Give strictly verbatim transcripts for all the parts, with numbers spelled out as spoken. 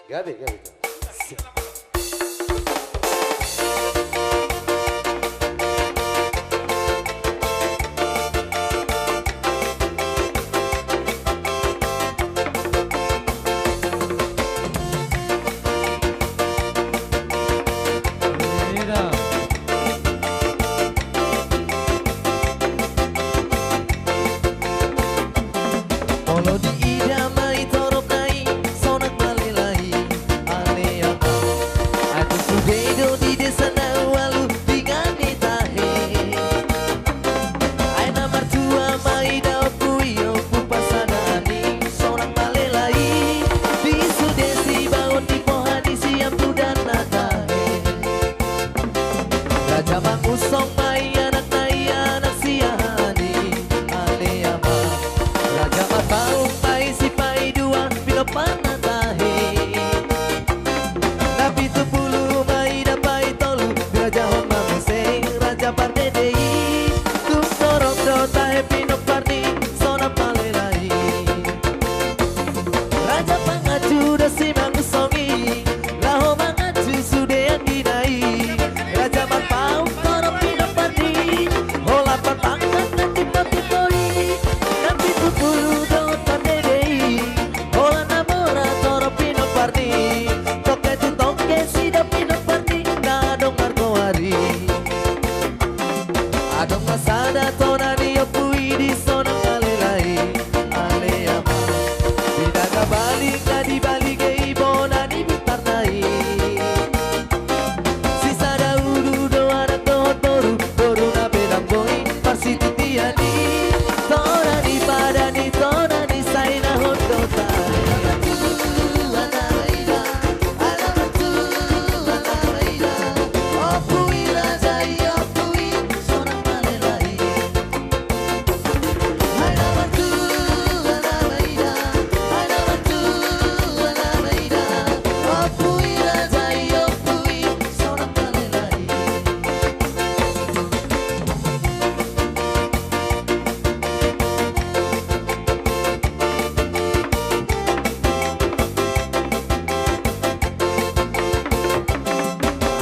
Gabe, gabe. Molo diida ma i torop na i, sonang malelai, ale ama. Atik sude do di desa na ualu, di ngani tahe. Ai na martua ma i da ompu i, ompu pasadaan i, sonang malelai. Di sude sibaon ni poha ni siampu dan na tahe. Raja Mangunsong ma i anak na i, anak siahaan i, ale ama. Raja Marpaung ma i sipaidua, pinompar na tahe. Na pitu pulu ma i da paitolu, dirajahon ma muse Raja Pardede i. Tung torop do tahe pinompar ni, sonang malelai. Raja Panganju do si Mangunsong i, laho manganju sude anggina i. Raja Marpaung torop pinompar ni, holan parpangkat na timbo-timbo i. Na pitu pulu dohot Pardede i, holan na mora torop pinompar ni. Tongke tu tongke sidok pinompar ni, na adong margoar i. Adong ma sada tona ni ompu i di sonang malelai, ale ama. Pinaga baling na di Balige i, bona ni Bintarna i. Sisada ulu do anak dohot boru, boruna pe ndang boi parsititian i. Tona ni pada ni tona ni sai na hondota.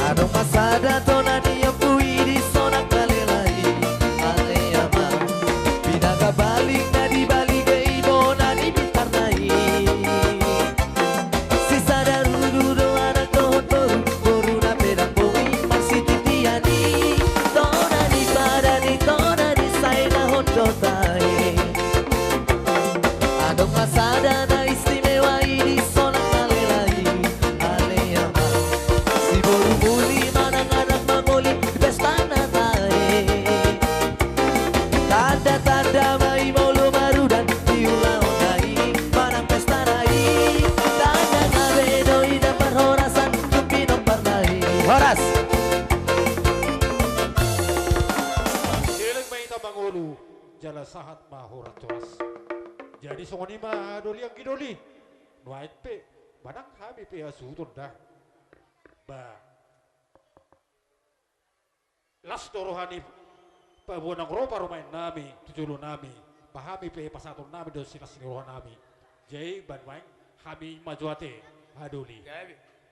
Adong ma sada tona ni ompu i di sonang malelai, ale ama. Pinaga baling na di Balige i, bona ni Bintarna i. Sisada ulu do anak dohot boru, boruna pe ndang boi parsititian i. Tona ni pada ni tona ni sai na hondota i. Adong ma sada na istimewa i di sonang malelai, ale ama. Si boru muli manang anak mangoli di pesta na tahe. Tanda-tanda ma i molo marudan di ulaonna i manang pestana i. Tanda gabe do i na parhorasan tu pinomparna i. Horas. Elek ma hita mangolu, jala sahat ma horas-horas. Jadi songon i ma doli anggi doli. Nuaeng pe, manang hami pe hasuhuton da. Ba. Las do roha ni paboa naung ro parumaennami tu jolonami, ba hami pe pasahatonnami do silas ni rohanami. Jadi ba nuaeng hami ma jo ate, ha doli.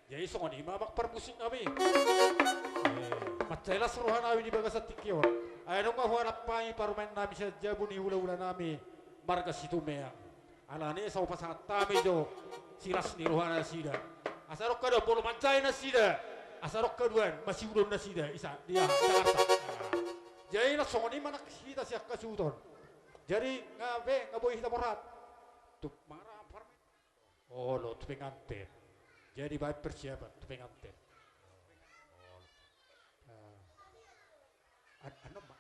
Jadi songon i ma amang parmusiknami. Eh, mansai las rohanami di bagasan tingki on. Ai nunga hualap hami parumaennami sian jabu ni hulahulanami marga Situmeang. Alani i sai hupasahat hami jo silas ni roha nasida. Asa adong haduan molo manjae nasida, asa adong haduan masiudon nasida i sa di aha, Jakarta. Jadi na songon i ma nang hita sian hasuhuton. Jadi nga be nga boi hita borhat. Tu mara parmen. Olo tu penganten. Jadi baen persiapan tu penganten. An-, anu ma.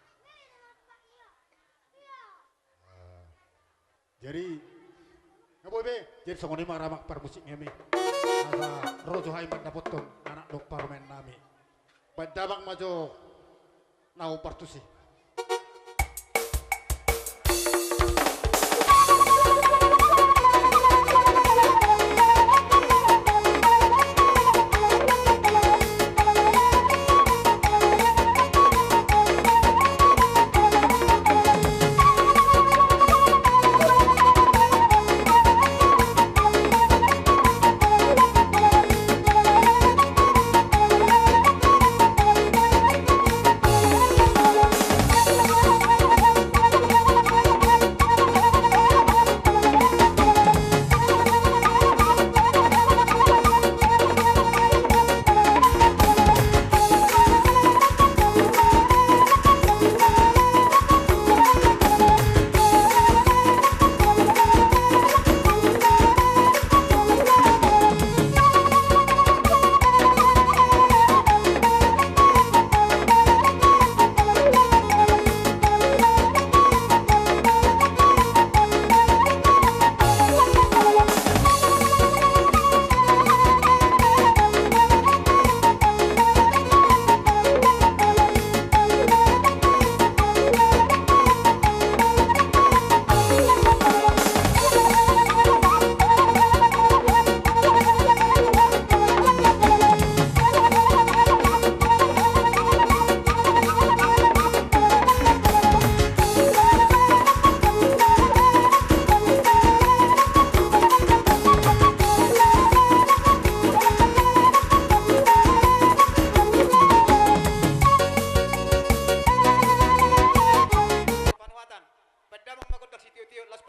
Jadi nga boi be, jadi songon i ma amang parmusiknami. Asa ro jo hami mandapothon anak dohot parumaennami. Baen damang ma jo naung partusi.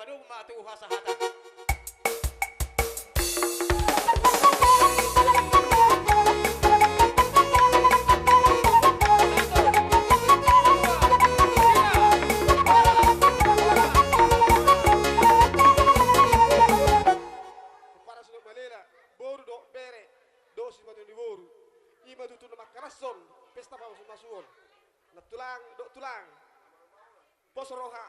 Dung ma tu hasahatan. Para sudah malela, boru dohot bere, dohot simatua ni boru. I ma tutu na mangkalashon pesta pamasumasuon. Na tulang dohot tulang. Pos roha.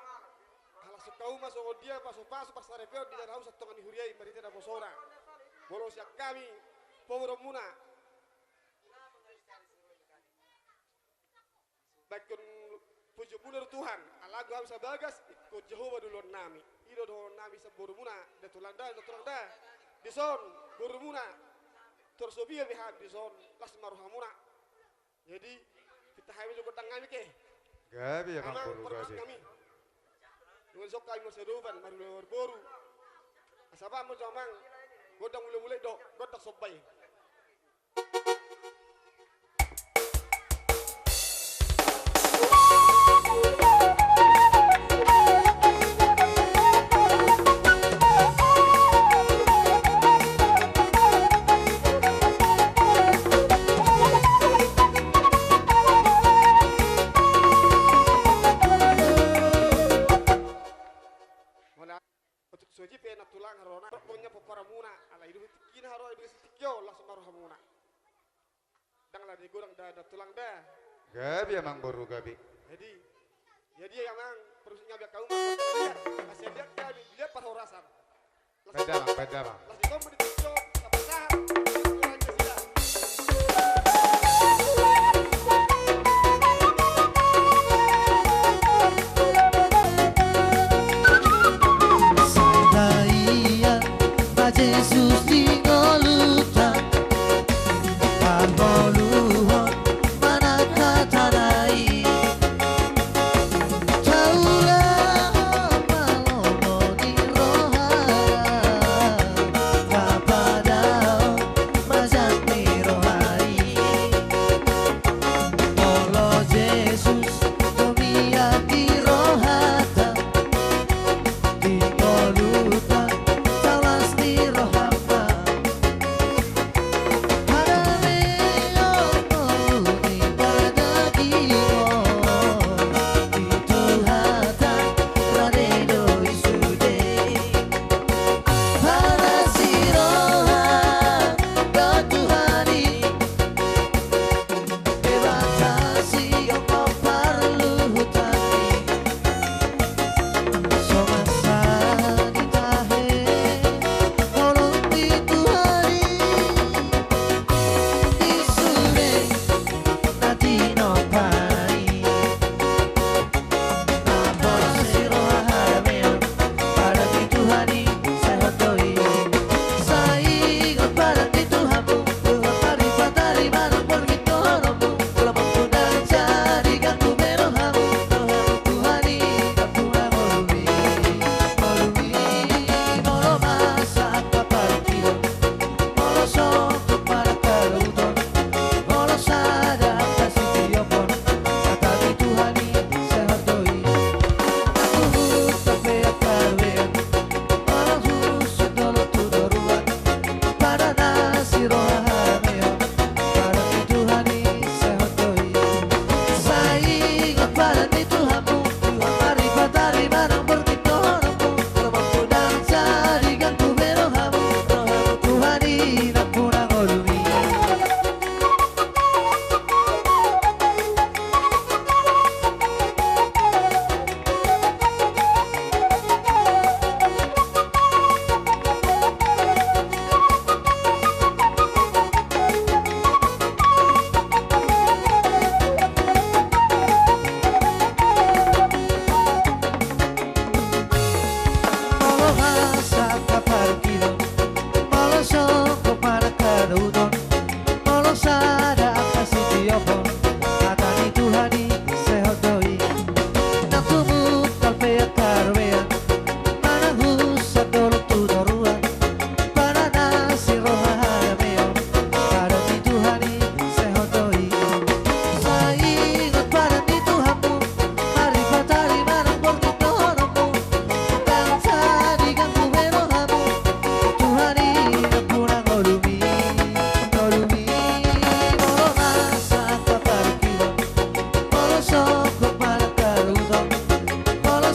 Ala sungkamu ma songon dia pasupasu parsaripeon di dalam satu tongan ni huria i marhite naposona. Molo sian hami, pamoruonmuna. Baenon pujianmuna do Tuhan, ala hami sabagas, ingkon Jahowa do ulaonnami. I do dohononnami sian borumuna, da tulang da, da tulang da. Dison, borumuna. Tor so bia be hami dison, las ma rohamuna. Jadi, pinta hami jo gondang hami ke. Gabe amang, boru, gabe. Nunga dison hami marsiadopan, marhula marboru. Asa bahen ma jo amang, gondang mulamula i do, gondang somba i. Otik soji pe na tulang harona, pokokna pomparanmuna, ala i do tingkina harona, i do tingki on, las ma rohamuna. Ndang lade godang da, da tulang da. Gabe amang boru, gabe. Jadi, jadi amang, parusut hami angka umat, liat, asa liat hami, liat parhorasan. Baen damang, baen damang. Sai taida ma Jesus di ngolunta, parngoluhon manang hata na i. Taula ma lomo ni roha, tapa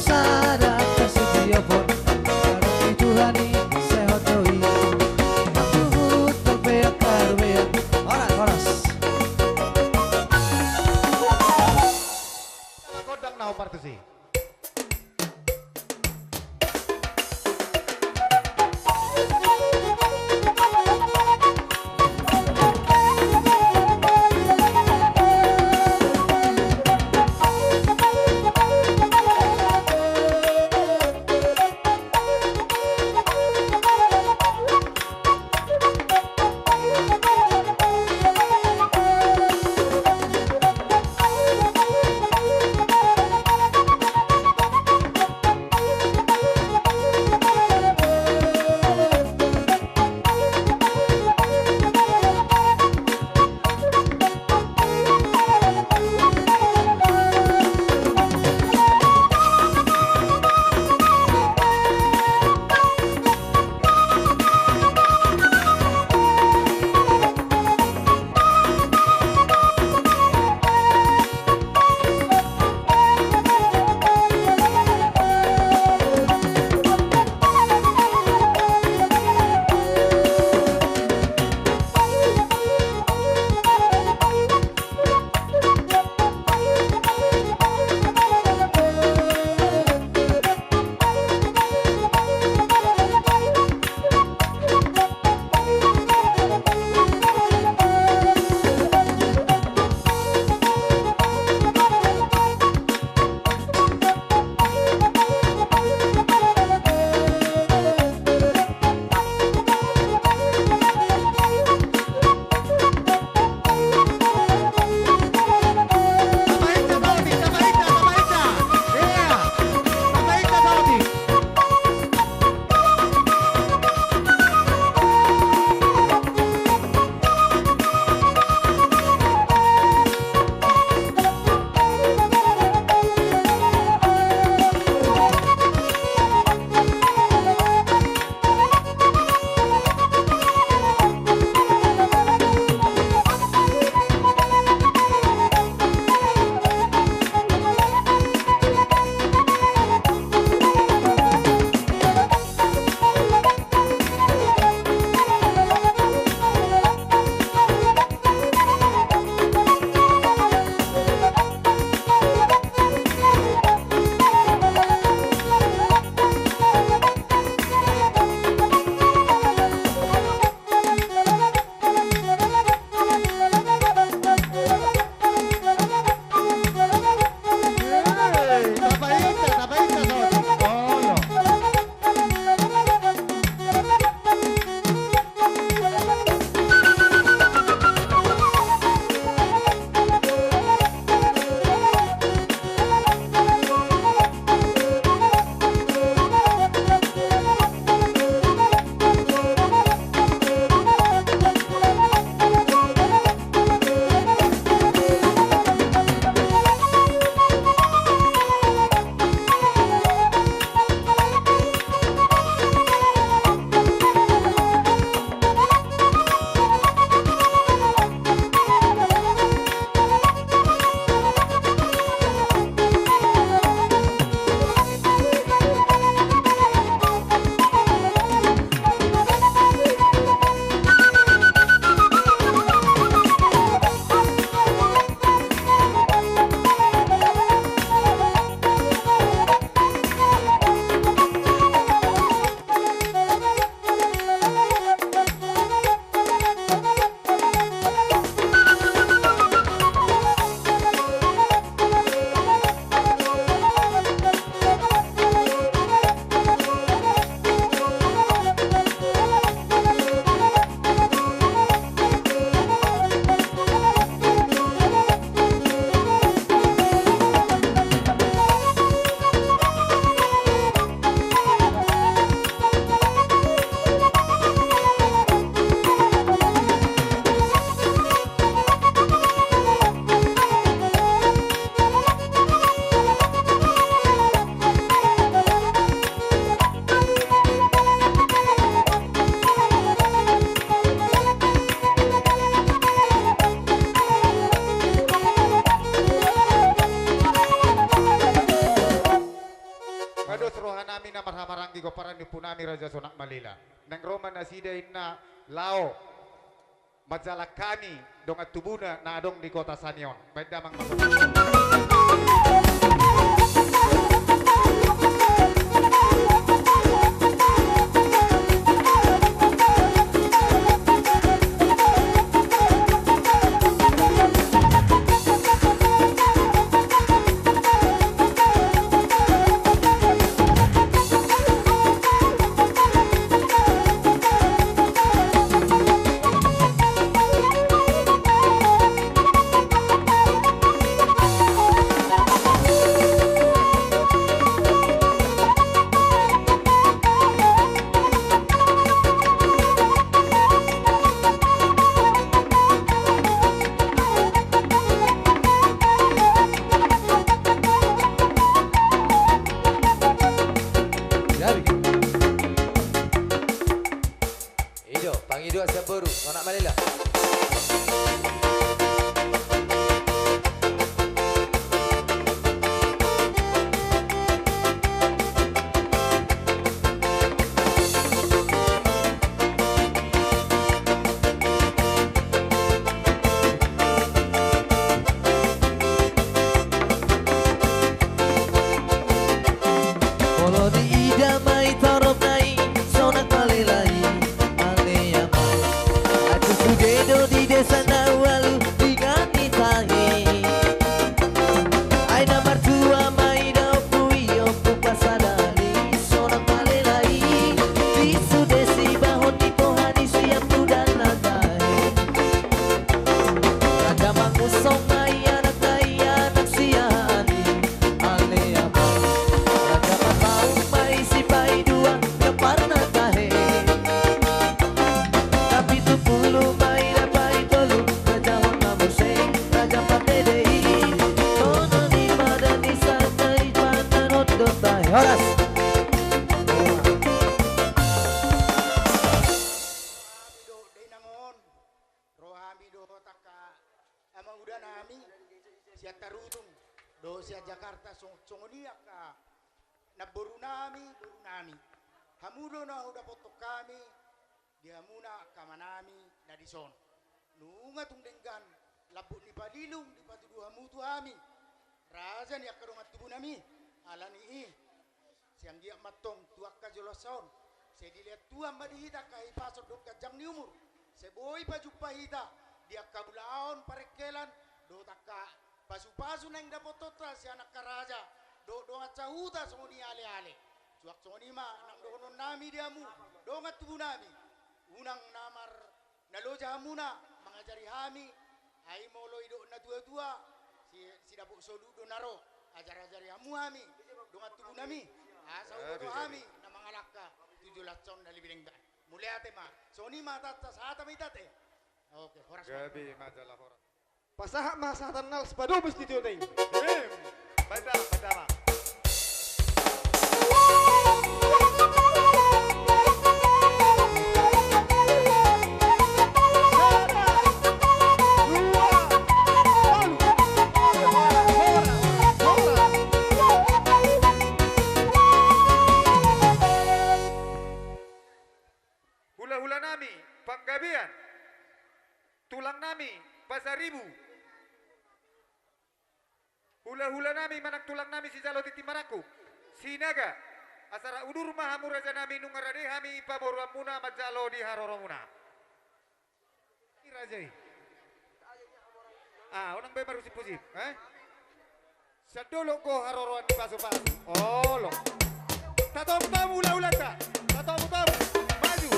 Sada kasih dia pun. Karena Tuhan ini sehat doi. Aku butuh beak karubeak. Horas, horas. Sama gondang nau partisi. Dos rohanami na marhahamaranggi pomparan ni ompunami Raja Sonak Malela. Naeng ro ma nasida inna laho manjalang hami dongan tubuna na adong di kota Sanion. Baen damang ma songon i. Jadi. I do, pangidoan sian boru, Sonak Malela. Molo diida ma i torop na i, Sonak Malela i, ale amang. Atik sude do di desa na ualu, di ngani tahi. Ai na martua ma i da ompu i, ompu pasadali, Sonak Malela i. Di sude sibahon ni boha ni siap tu dalan tahi. Raja mangusong ma i anak na i, anak sian i. Ale amang, raja pasaut ma i sipaidua, gaparna tahe. Tapi tu pulu ma i da paitolu, raja on ma muse, raja patede i. Tona ni mada ni sata i panganon do tahe. Horas. Rohami do, dainang on. Rohami do, tangkas. Amang uda nami, sian Tarutung, dohot sian Jakarta, song-, songon i angka namboru nami, boru nami. Hamu do na hudapothon hami, di hamuna angka ama nami, na dison. Nunga tung denggan, lambok ni palilung, dipatudu hamu tu hami. Raja ni angka dongan tubu nami, ala ni i. Sai anggiat ma antong tu angka joloan on. Sai dilehon Tuhan ma di hita angka hipason dohot ganjang ni umur. Sai boi pajumpa hita di angka ulaon parengkelan dohot angka pasupasu naeng dapothonta sian angka raja dohot dongan sahuta songon i aleale. Suang songon i ma nang dohonon nami di hamu dongan tubu nami. Unang na mar- Na loja hamuna mangajari hami, ai molo didok natuatua, si, sidapot solu do na ro, ajarajari hamu hami, dongan tubu nami, asa huboto hami na mangalangka tu joloan on na lebih denggan. Mauliate ma, songon i ma hatanta, sahata ma hita ate. Oke, horas ma. Gabe ma jala horas. Pasahat ma hasahatan na las padomus di tio i. Em, baen damang, baen damang. Hulahula nami Panggabean. Tulang nami Pasaribu. Hulahula nami manang tulang nami sijalo tintin marangkup Sinaga. Asa rap udur ma hamu raja nami, nunga rade hami pamoruonmuna manjalo di haroromuna. I raja i. Ah, unang be marhusip-husip, eh? Sian dolok do haroroan ni pasupasu. Olo. Tatomu-tomu hulahulanta. Tatomu-tomu. Maju.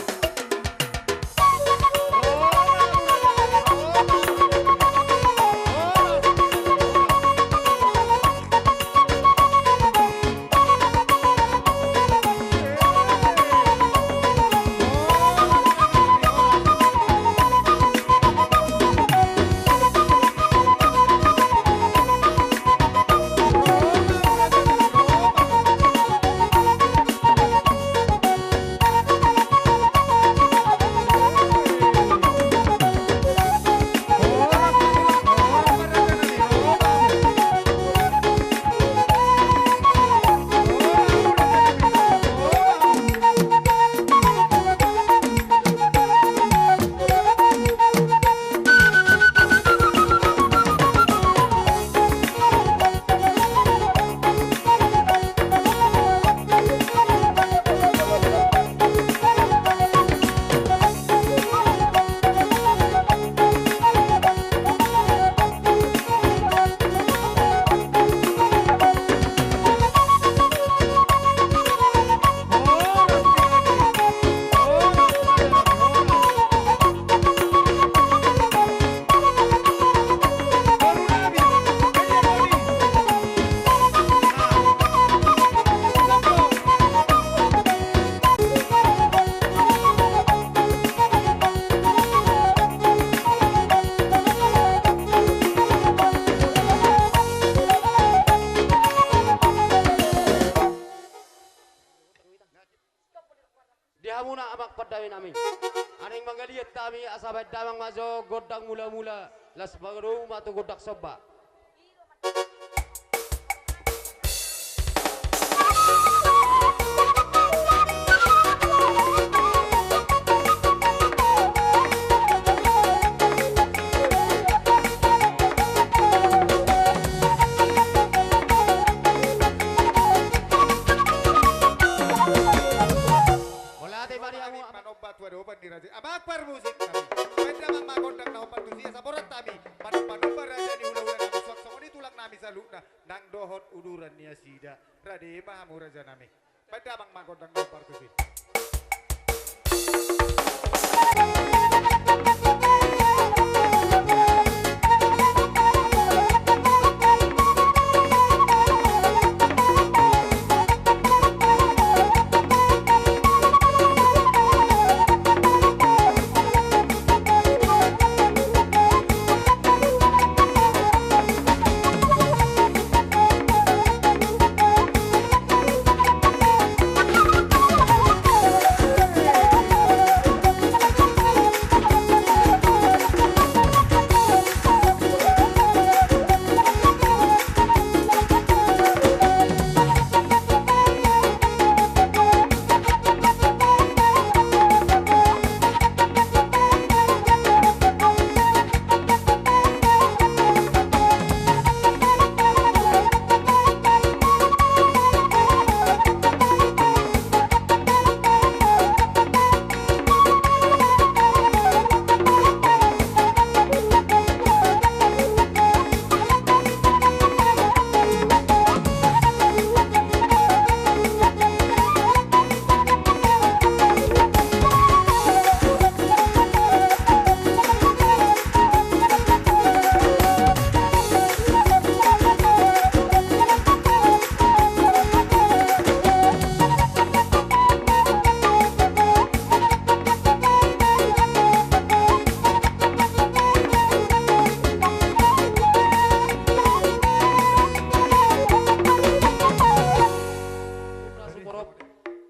Hamuna amang pande nami. Aning mangaliat hami asa baen damang ma jo gondang mula-mula, laos mangadomu ma tu gondang somba. Mauliate ma di hamu. Manomba tu adopan ni raja. Amang parmusik nami. Baen damang ma gondang na hombar tusi asa borhat hami manomba-nomba raja ni hula-hula nami suang songon i tulang nami saluhutna nang dohot uduran ni nasida. Rade ma hamu raja nami. Baen damang ma gondang na hombar tusi.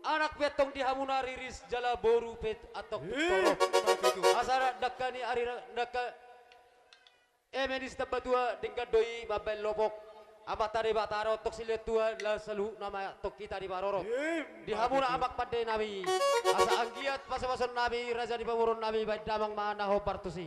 Anak pe antong di hamuna riris jala boru pe antong pintor. Asa dangka ni ari dangka. Eme ni sitambatua denggan do i mambaen lopok. Amanta Debata do antong silehon Tuhan, laos saluhutna ma antong hita diparorot. Di hamuna amang pande nami, asa anggiat pasupasu nami raja ni pamoruon nami, baen damang ma na hombar tusi.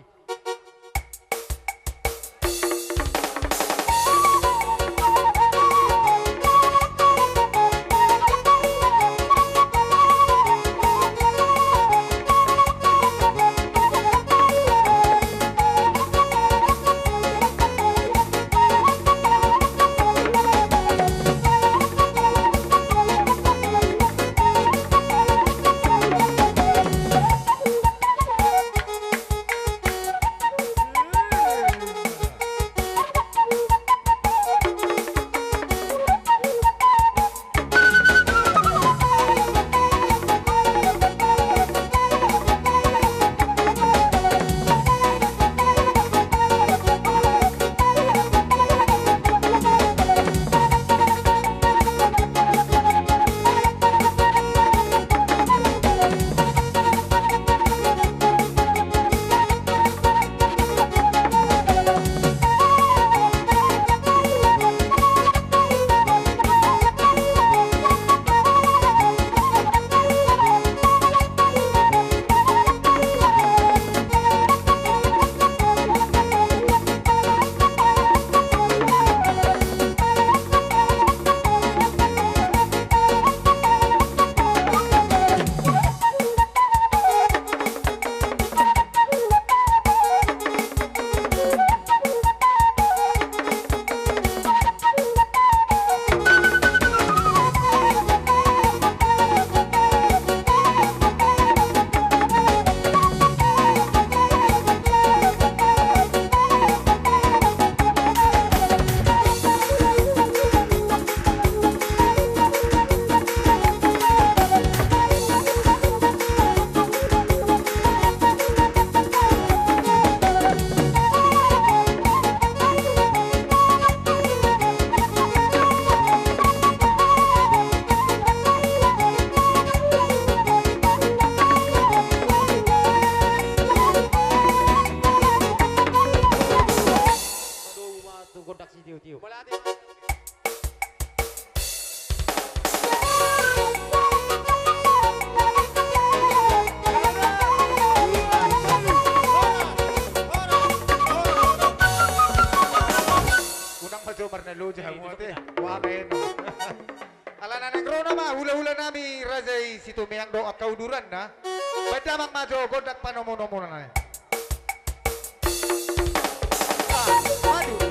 Nang ro nama hulahula nami raja i, Situmeang dohot angka uduranna. Baen damang ma jo gondang panomunomuan i. Ah, maju.